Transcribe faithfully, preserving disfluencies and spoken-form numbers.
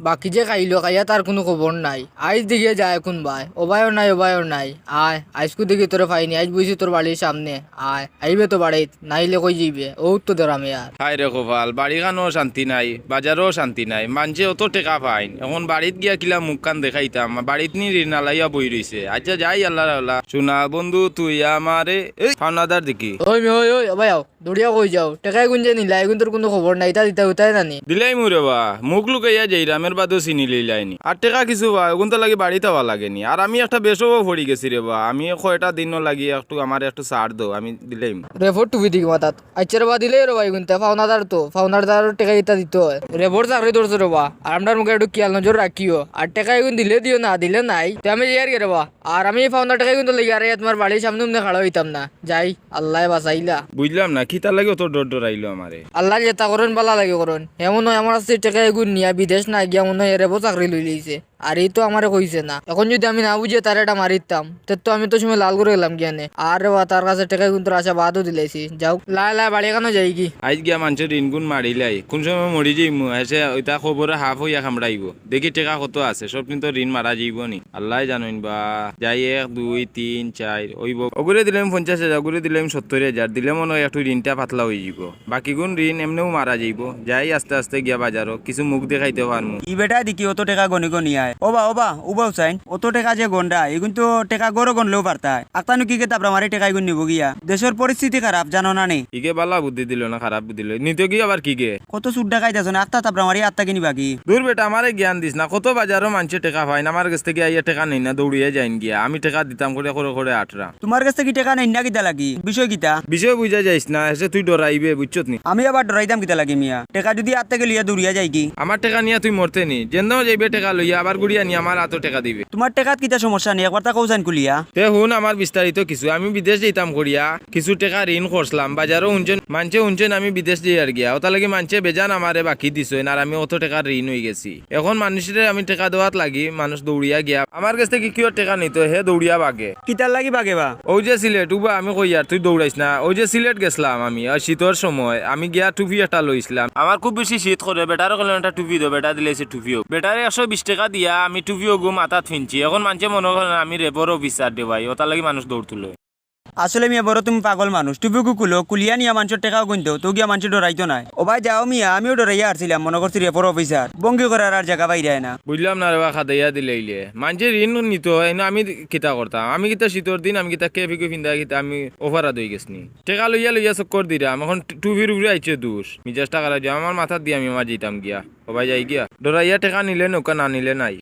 বাকি যে খাইলো, খাইয়া তার কুনু খবর নাই। আইজ দেখিয়া যায় কুনবায়, অবায়ও নাই, অবায়ও নাই। আয়, আইজকু দেখি তোরে পাইনি, আইজ বইছি তোর বাড়ির সামনে। আয়, আইবে তো বাড়িত, নাইলে কই যাইবে? অউ তো ধরামে আর। হায় রে কপাল, বাড়িখানও শান্তি নাই, বাজারও শান্তি নাই, মানষে অত টেকা পাইন, এখন বাড়িত গিয়া কিলা মুখখান দেখাইতাম, বাড়িত নি ঋণ আলাইয়া বই রইছে। আচ্ছা, যাই আল্লার আল্লা। সোনা বন্ধু তুই আমারে, এই পাওনাদার দেখি। ওই মে, ওই, ওই, অবায় আও। দৌড়িয়া কই যাও? টেকা এগুন যে নিলা, এগুন তোর কুনু খবর নাই, ইতা দিতা উতায় নানি? দিলাইমু রে বা, মুখ লুকাইয়া যাইরাম, এর বাদেও চিনি লইলায়নি। আর টেকা কিছু বা, এগুন তো লাগি বাড়িত আওয়া লাগেনি। আর আমি একটা বেশও পড়ি গেছি রে বা, আমি কয়টা দিনও লাগি একটু, আমারে একটু ছাড় দেও, আমি দিলাইমু। রেবর টুপি দেখি মাথাত। আচ্ছা রে বা, দিলে রে বা, এগুন তে পাওনাদার তো, পাওনাদারর টেকা ইতা দিতে অয়। রেবর চাকরি ধরছো রে বা, আর আমরার মুখে একটু খিয়াল নজর রাখিও। আর টেকা এগুন দিলে দিও, না দিলে নাই, তে আমি যাইয়ার গি রে বা। আর আমি এই পাওনা টেকা এগুন তো লইয়া আর এই তুমার বাড়ির সামনে উমনে খাড়া অইতাম না। যাই, আল্লায় বাঁচাইলা। বুঝলাম না, কিতার লাগি অত ডর ডরাইলো আমারে? আল্লায় যেতা করইন, ভালা লাগি করইন। এমন অয় আমার কাছে টেকা এগুন নিয়া বিদেশ না গিয়া মনে অয় রেবো চাকরি লইলাইছে। আর ই তো আমারে কইছে না। এখন যুদি আমি না বুঝিয়া তারে এটা মারিতাম, তে তো আমি তো সময় লাল করি গেলাম গিয়ানে। আর রে বা, তার কাছে টেকা এগুন তোর আশা বাদও দিলাইছি। যাউক, লায় লায় বাড়ি এখানো যাইগি। আইজ গিয়া মানষর ঋণগুন মারিলাই, কুন সময় মরি যাইমু, এসে ওইটা খবরে হাফ অইয়া কামড়াইবো। দেখি টেকা কত আছে, সব কিন্তু ঋণ মারা যাইবো নি। আল্লায় জানইন বা। যাই, এক, দুই, তিন, চাইর, অইবো। অগুরে দিলাম পঞ্চাশ হাজার, অগুরে দিলাম সত্তর হাজার, দিলে মনে অয় একটু ঋণটা পাতলা অইযিবো। বাকিগুন ঋণ এমনেউ মারা যাইবো। যাই আস্তে আস্তে গিয়া বাজারো, কিছু মুখ দেখাইতে পারমু। ই বেটায় দেখি অত টেকা গনি গনি আয়। ওবা, ওবা, উবা হুসাইন, অত টেকা যে গনরা, এগুন তো টেকা ঘরো গনলেও পারতায়। আক্তানু কিগে তাবরা মারি টেকা এগুন নিবো গিয়া? দেশর পরিস্থিতি খারাপ, জানো না নি? ইগে বালা বুদ্ধি দিলো না খারাপ বুদ্ধি দিলো? নিতো গি আবার কিগে? কত চুর ডাকাইত আছো না, আক্তা তাবরা মারি আত্তা কিনি বাকি। দূর বেটা, আমারে জ্ঞান দিস না। কত বাজারো মানষে টেকা পাইন, আমার গেছ থাকি আইয়া টেকা নেইন না, দৌড়িয়া যাইন গিয়া। আমি টেকা দিতাম করিয়া করে করে আটরাম। তুমার গেছ থাকি টেকা নেইন না কিতা লাগি? বিষয় কিতা? বিষয় বুঝা যাইস না, এসে তুই ডরাইবে, বুঝছত নি? আমি আবার ডরাইতাম কিতা লাগি মিয়া? টেকা যুদি আত থাকি লইয়া দৌড়িয়া যাইগি? আমার টেকা নিয়া তুই মরতে নি? যেন যাইবে টেকা লইয়া, আবার ঘুরিয়া নি আমার আতো টেকা দিবে। তুমার টেকাত কিতা সমস্যা নি? একবার তা কও চাইন খুলিয়া। তে হুন আমার বিস্তারিত কিছু। আমি বিদেশ যাইতাম করিয়া, কিছু টেকা ঋণ করছলাম, বাজারো হুনছইন, মানষে হুনছইন আমি বিদেশ যাইয়ার গিয়া, অতার লাগি মানষে বেজান আমারে বাকি দিছইন, আর আমি অত টেকার ঋণ অইগেছি। এখন মানষরে আমি টেকা দেওয়াত লাগি, মানুষ দৌড়িয়া গিয়া, আমার গেছ থাকি কিওর টেকা নিতো, হে দৌড়িয়া বাগে। কিতার লাগি বাগে বা? অউ যে সিলেট, উবা আমি কইয়ার, তুই দৌড়াইস না। অউ যে সিলেট গেছলাম আমি, আর শীতর সময়, আমি গিয়া টুপি একটা লইছলাম। আমার খুব বেশি শীত করে, বেটারে কইলাম একটা টুপি দেও, বেটায় দিলাইছে টুপিও। বেটারে একশো বিশ টেকা দিয়া আমি টুপিওগু মাথাত ফিনছি। এখন মানষে মনো করইন আমি রেবর অফিসার রে ভাই, অতার লাগি মানুষ দৌড় তুলে। আসলে মিয়া বড় তুমি পাগল মানুষ। টুপিগু খুলো, খুলিয়া নিয়া মানষর টেকাও গুন দেও, তো গিয়া মানষে ডরাইতো নায়। ও ভাই যাও মিয়া, আমিও ডরাইয়া আরছিলাম, মনো করছি রেবর অফিসার। ভঙ্গি করার আর জাগা পাইরায় না। বুঝলাম না রে বা, খাদাইয়া দিলাইলে। মানষে ঋণ নিতো, এনে আমি কিতা করতাম? আমি কিতা শীতর দিন, আমি কিতা কেফিকু ফিন্দা কিতা আমি অপরাধ অইগেছনি? টেকা লইয়া লইয়া চক্কর দিরাম, এখন টু-, টুপির উপরে আইছে দুষ। মিজাজটা খারাপ অইযায়, আমার মাথাত দিয়া আমি আমার যাইতাম গিয়া। ও ভাই যাই গিয়া। ডরাইয়া টেকা নিলে নৌকা, না নিলে নাই।